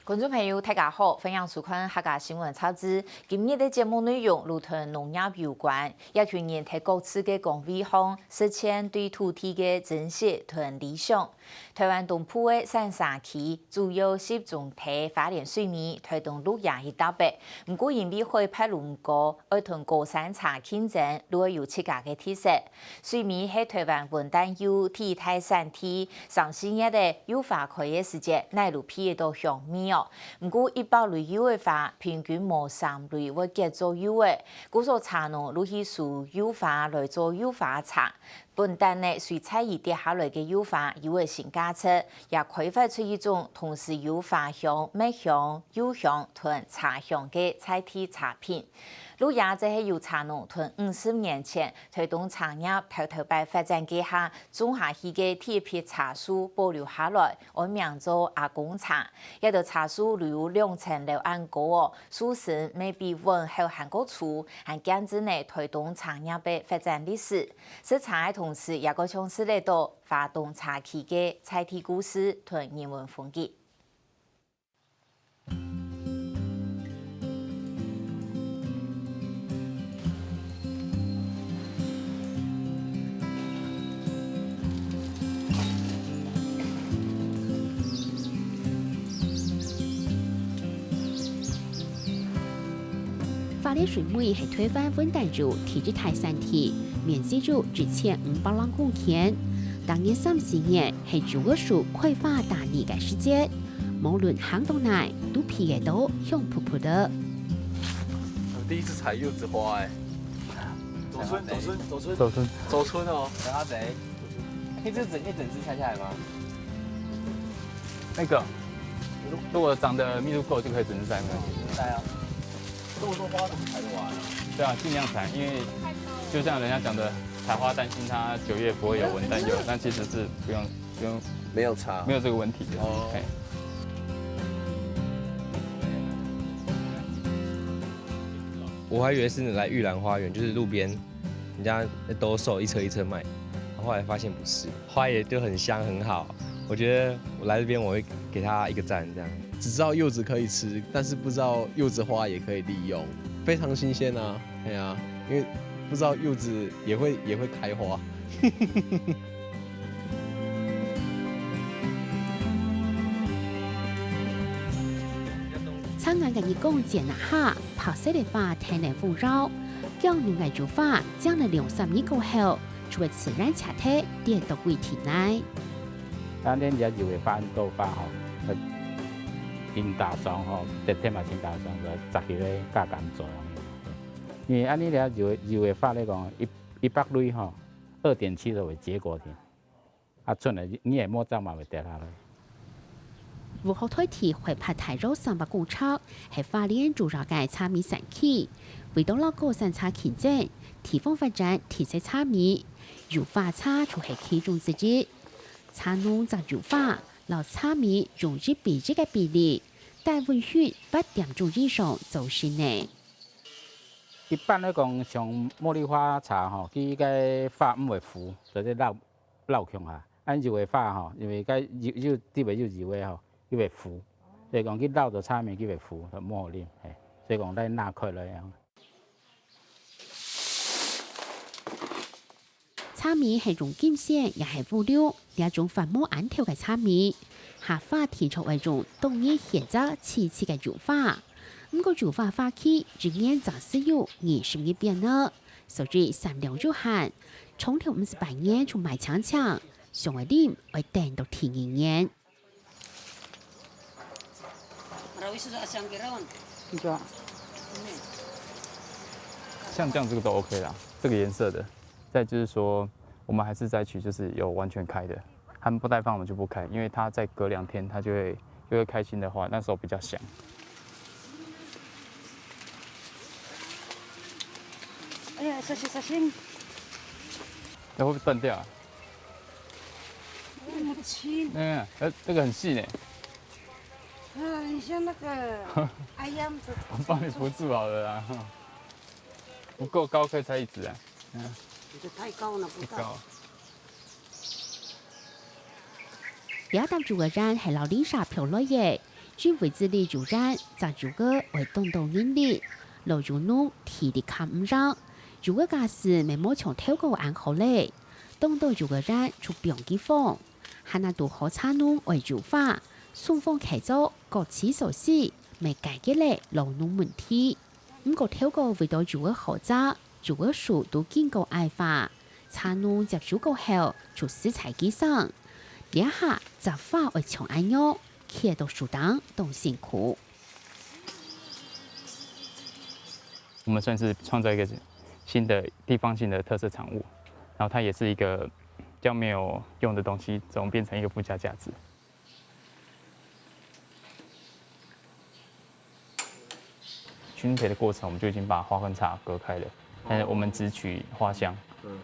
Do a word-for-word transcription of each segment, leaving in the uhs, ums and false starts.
觀眾朋友，大家好，歡迎收看客家新聞雜誌。今日个節目內容，摎同農業有關。這群人在各自个崗位項，實踐對土地个珍惜同理想。臺灣東部个三沙區，主要集中在花蓮水尾、臺東鹿野一帶个。毋過因為海拔毋高，愛同高山茶競爭，就愛有自家个特色。 水尾係臺灣溫帶柚第一大產地，三四月仔柚花開个時節，哪路鼻得著香味哦。毋過一百蕊柚仔花，平均無三蕊會結做柚仔，故所茶農就去收柚花來做柚花茶。本旦仔隨在於跌下來个柚花，有了新價值，也開發出一種同時有花香、蜜香、柚香同茶香个在地茶品。 鹿野就係由茶農同五十年前臺東茶業頭頭擺發展該下種下去个第一批茶樹保留下來，安名做阿公茶。這兜茶樹留有兩層樓恁高哦，樹身乜比往後還過粗，還見證了臺東茶業个發展歷史。食茶个同時，也過像食得著花東茶區个在地故事同人文風景。 花蓮水尾係臺灣溫帶柚第一大產地，面積有一千五百零公頃。逐年三四月係柚仔樹開花大蕊个時節，無論行到哪，都鼻得著香噴噴个。我第一次採柚子花欸。走春，走春，走春，走春。走春哦。等下谁？可以这整一整只采下来吗？那个，如果长得密度够，就可以整只摘，没关系。摘啊。这么多花怎么采得完啊？对啊，尽量采，因为就像人家讲的，采花担心它九月不会有文旦柚，但其实是不用不用，没有差。没有这个问题的。哦。嘿。我还以为是来玉兰花园，就是路边人家兜售一车一车卖，后来发现不是，花也就很香很好。我觉得我来这边我会给他一个赞，这样。只知道柚子可以吃，但是不知道柚子花也可以利用，非常新鲜啊！哎呀，因为不知道柚子也会也会开花。 擦眼个日光照下，白色个花跈等風搖，靚濃个柚花，靚了兩三日過後，就會自然謝忒跌到水底內。咱這柚仔花恁多花吼，真打爽吼，天天嘛真打爽，就摘起來加減做。因為恁呢這柚仔花來講，一一百蕊吼，二點七就會結果去。 啊，賰个你个木棗嘛會跌下來。烏河台地海拔大約三百公尺，係花蓮主要个茶米產區。為著摎高山茶競爭，地方發展特色茶米，柚花茶就係其中之一。茶農摘柚花摎茶米用一比一个比例，低溫汛八點鐘以上做成个。一般來講，像茉莉花茶吼，佢个花毋會浮，就係落 落共下。啊柚仔花吼，因為該柚，柚，特別柚仔个吼，佢會浮，所以講佢落到茶面佢會浮，就毋好啉，嘿。所以講愛拿開來啊。茶米係用金線也係烏龍，這種發毛恁透个茶米，下花定著會用當日現摘萋萋个柚花。毋過柚花花期一年正係有二十日變呢，所以產量有限， 長透毋使半年就賣淨淨，想愛啉愛等到第二年。像這樣這個都OK啦，這個顏色的。再就是說，我們還是摘取就是有完全開的，它們不耐放我們就不開，因為它再隔兩天它就會，就會開心的花，那時候比較香。哎呀，小心，小心。那會不會斷掉啊？ 那么轻。那个，呃，这个很细呢。啊，很像那个 ayam 的。我帮你扶住好了啦。不够高，可以拆一只啊。嗯，你的太高了，不够。不高。這擔柚仔園係摎里社票來个，因為這裡有菸，摘油仔愛動到人力，老油農體力較毋贏，油仔價數乜無像頭過恁好咧。動到油仔菸就放佢荒，還哪堵好茶農愛油花，送荒契作，各取所需，乜解決了老農問題。毋過頭過為到油仔好摘， 油仔樹都經過矮化，茶農接手過後就使在佢生。這下摘花愛像恁樣，企到樹頂當辛苦。我們算是創造一個新的地方性的特色產物，然後它也是一個比較沒有用的東西，怎麼變成一個附加價值？ 薰焙的過程，我們就已經把花跟茶隔開了，但是我們只取花香，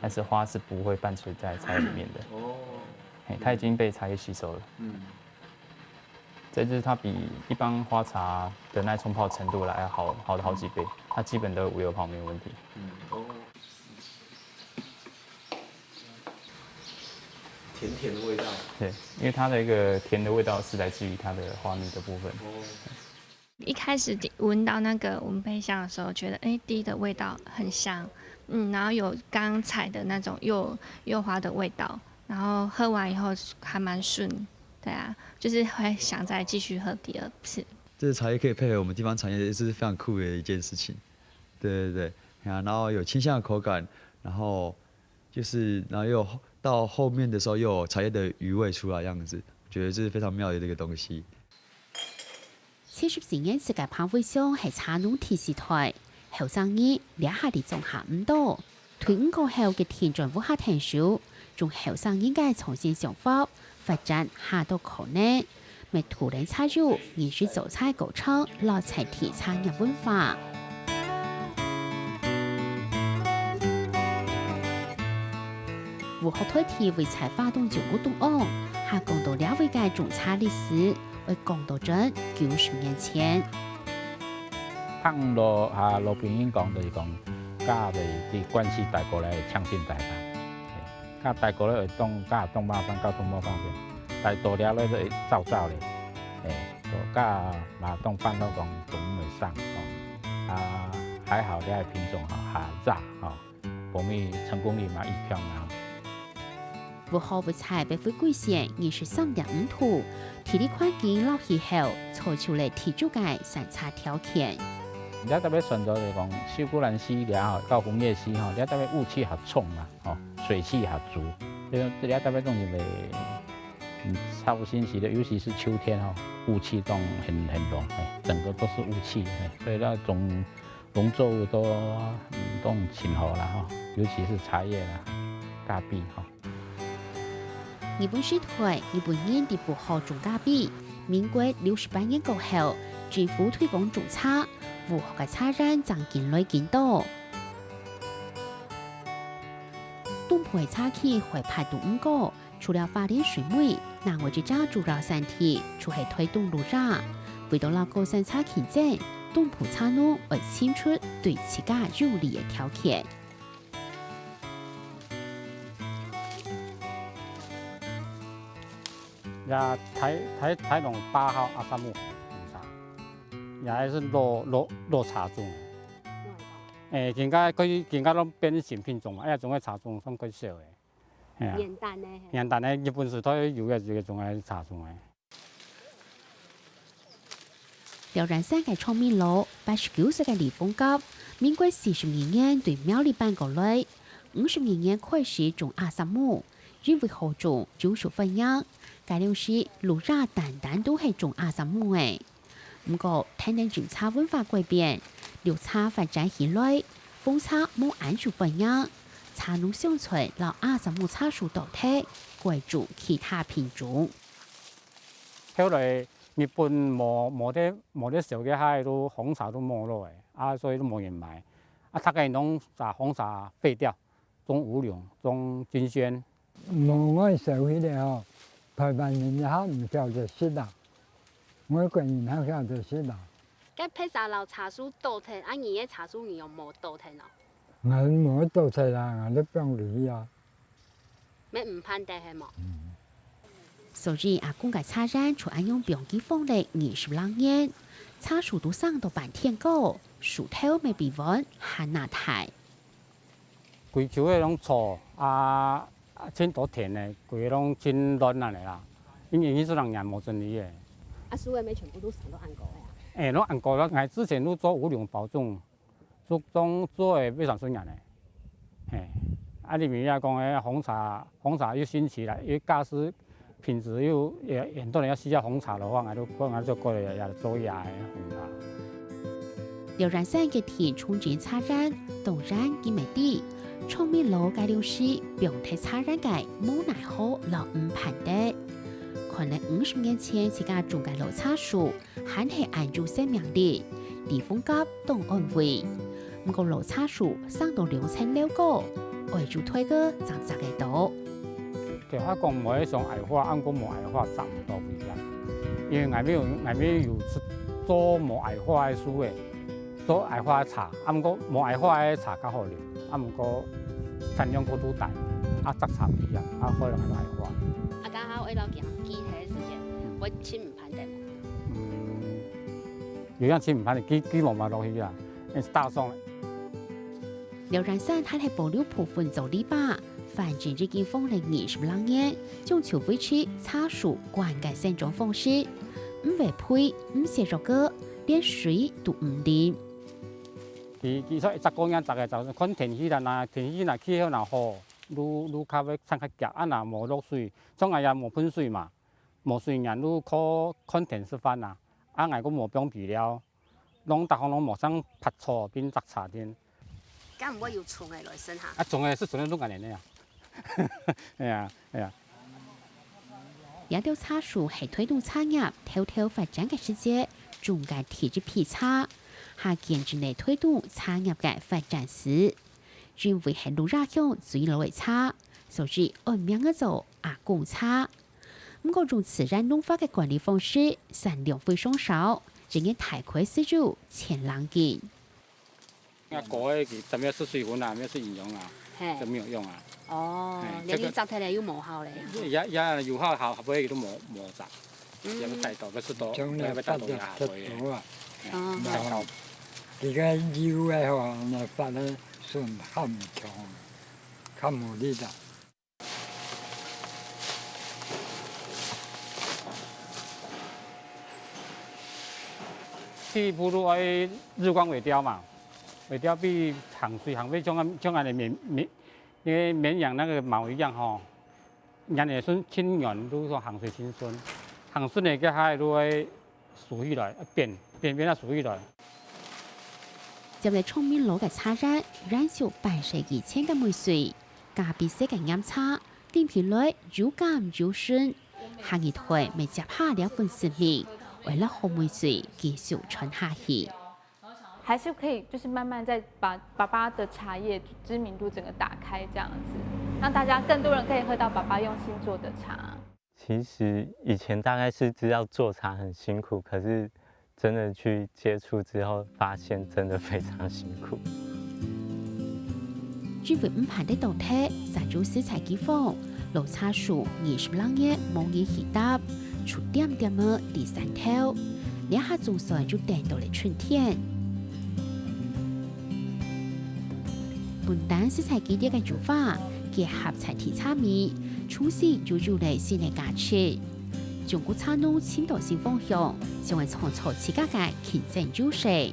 但是花是不會伴隨在茶葉裡面的。哦，嘿，它已經被茶葉吸收了。嗯，这就是它比一般花茶的耐冲泡程度来好好的好几倍，它基本都有五六泡没有问题。嗯，哦。 甜甜的味道。对，因为它的一个甜的味道是来自于它的花蜜的部分。哦，一开始闻到那个文焙香的时候，觉得哎，第一个味道很香，嗯，然后有刚采的那种柚柚花的味道，然后喝完以后还蛮顺，对啊，就是会想再继续喝第二次。这个茶叶可以配合我们地方产业，这是非常酷的一件事情。对对对，啊，然后有清香的口感，然后就是然后又到后面的时候又有茶叶的余味出来，这样子，我觉得这是非常妙的一个东西。七十四年自家拍回鄉係茶農第四代，後生人這下哩種下毋多。退伍過後个田轉屋下𢯭手，用後生人个創新想法，發展下多可能。 乜土靈茶油，認識做茶過程，摎在地茶葉文化。無學台地位在花東縱谷東岸，下講到這位个種茶歷史，愛講到準九十年前。聽老下老輩人講，就係講，嫁來對關西帶過來，強身帶大。 甲大哥咧會當甲當麻煩，甲當無方便，大到了咧會燥燥咧，誒，甲嘛當辦到講都毋會生吼。啊，還好這个品種吼，較早吼，保密成功率嘛異強啊。福和物產北回歸線二十三點五度，地理環境摎氣候，造就了地主个產茶條件。你這特別選擇就是講，秀姑巒溪了吼，到紅葉溪吼，你這特別霧氣較重啊。 吼，水氣較足，所以這裡特別講因為，嗯，差不多時的，尤其是秋天吼，霧氣都很很濃，哎，整個都是霧氣，哎，所以那種農作物都嗯都很辛苦啦吼，尤其是茶葉啦、咖啡吼。日本時代，日本人在福和種咖啡，民國六十八年過後，政府推廣種茶，福和个茶園正緊來緊多。 東部个茶區海拔都毋高，除了花蓮水尾，另外一隻主要產地就係臺東蘆野。為著摎高山茶競爭，東部茶農愛尋出對自家有利个條件。這臺臺臺東八號阿薩姆紅茶，也係老老老茶種。 誒，今个佢今个攏變新品種啊，哎呀，種个茶種算較少誒。係啊，原旦个。原旦个日本時代有个有个種个茶種誒。廖嶄山个長命老，八十九歲个李豐甲，民國四十二年對苗栗搬過來，五十二年開始種阿薩姆，因為好種就受歡迎，該量時蘆野單單都係種阿薩姆誒。 毋過，跈等種茶文化改變，綠茶發展起來，紅茶無恁受歡迎，茶農想出摎阿薩姆茶樹倒忒，改種其他品種。後來日本無無得無得燒个，該都紅茶都沒落誒，啊，所以都無人買，啊，大家攏把紅茶廢掉，種烏龍，種金萱。 無愛燒去咧吼，臺灣人也毋曉得食啦，外國人較曉得食啦。該別儕摎茶樹倒忒，啊你个茶樹你有無倒忒哦？𠊎無倒忒啦，𠊎就放落去啊。乜毋盼得係無？所以阿公个茶園就恁樣放佢放了二十零年，茶樹都生到半天高，樹頭乜比碗還較大。規區个攏草啊，啊，盡多田个，規个攏盡亂恁呢啦。因為以前人也無整理个。啊，樹仔乜全部都生到恁高个啊？欸，攏恁高了。𠊎之前都做五龍包種， 種，種做个非常順眼个。嘿，啊，你明白講，欸，紅茶，紅茶又新起來，又價值、品質又，也，很多人要需要紅茶的話，𠊎就，𠊎就過來也做這个紅茶。廖元山決定重整茶園，當然佢乜知，長明老該條樹放忒茶園个無奈何摎毋盼得。看來五十年前自家種个老茶樹， 還係恁有生命力，地方甲當安慰。毋過老茶樹生到兩層樓高，愛就推个正摘得到。對，啊，講無愛想矮化，啊，毋過無矮化摘毋到危險。因為𠊎乜有，𠊎乜有做無矮化个樹仔，做矮化个茶，啊，毋過無矮化个茶較好啉，啊，毋過產量過度低，啊，摘茶危險，啊，害人个矮化。啊，剛好愛摎佢寄个時間，會盡毋盼得。 嗯，有影盡毋盼得，寄，寄無嘛落去啊，係打爽。廖元山還係保留部分做籬笆，反正已經放了二十零年，將就維持茶樹慣个生長方式，毋會肥，毋洗藥膏，連水都毋淋。佢，佢說一隻個月大概就看天氣啦，若天氣若氣候若好，愈，愈較會生較遽，啊，若無落水，像𠊎也無噴水嘛。 無水源就靠看天食飯啊，啊，𠊎个無放肥料，攏逐項攏無，像拔草並摘茶定。敢毋會有蟲仔來食哈？啊，蟲仔係蟲仔攏恁樣个啊。係啊，係啊。這兜茶樹係推動茶業頭頭發展个時節，種个第一批茶，也見證了推動茶業个發展史。因為係鹿野鄉最老个茶，所以安名个做阿公茶。 毋過用自然農法个管理方式，產量非常少，一年大概只有千零斤。該高个佢，咱們要施水分啊，沒有施營養啊，嘿。就沒有用啊。哦，嘿，這個連你摘下來又無效咧。也，也有效，效，效果都無，無摘，嗯。也不帶到，不是都，將來也不帶到也效果也。發展出頭啊。哦。然後，這個有个吼，那發展順較毋強，較無力啊。 第一步就愛日光萎凋嘛，萎凋比行水行會像，像恁樣綿，綿，那個綿羊那個毛一樣吼，人也是盡軟，就是說行水盡順，行順个該下就會 收起來，扁，扁扁仔收起來。接來長明老个茶園，延續半世紀前个味緒，咖啡色个飲茶，啉起來又甘又順。下一代乜接下這份使命，為了好味緒繼續傳下去。還是可以，就是慢慢再把爸爸的茶葉知名度整個打開，這樣子，讓大家更多人可以喝到爸爸用心做的茶。 其實以前大概是知道做茶很辛苦，可是真的去接觸之後，發現真的非常辛苦。因為毋盼得倒忒，山豬食材饑荒，老茶樹二十零年無人去搭，就恬恬仔在山頭。這下總算就等到了春天。 分擔食材基底个油花，結合在地茶米，重新又有了新个價值。中國茶農尋到新方向，想愛創造自家个競爭優勢。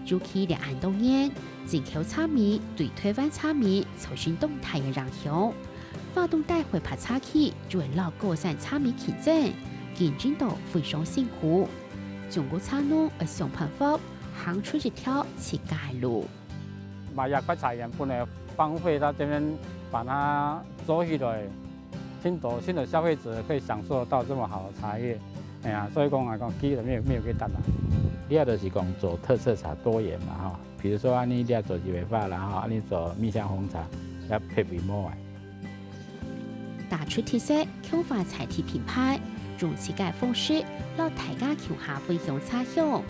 尤其這恁多年，進口茶米對臺灣茶米造成當大个影響。花東大會白茶區就會摎高山茶米競爭，競爭到非常辛苦。中國茶農愛想辦法行出一條自家个路。 把這塊茶園本來荒廢，到這邊把它做起來，盡多，盡多消費者可以享受到這麼好的茶葉。哎呀，所以講來講，基本沒有，沒有去談啊。你也就是講做特色茶多元嘛，哈。比如說，啊，你這做一味花啦，哈，啊，你做蜜香紅茶，也配比莫啊。 打出特色，強化在地品牌，用自家个方式，摎大家共下分享茶香。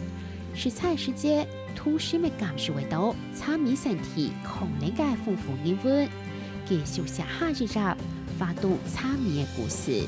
食茶時節，同時乜感受會到茶米產地空靈个豐富人文，繼續寫下一頁花東茶米个故事。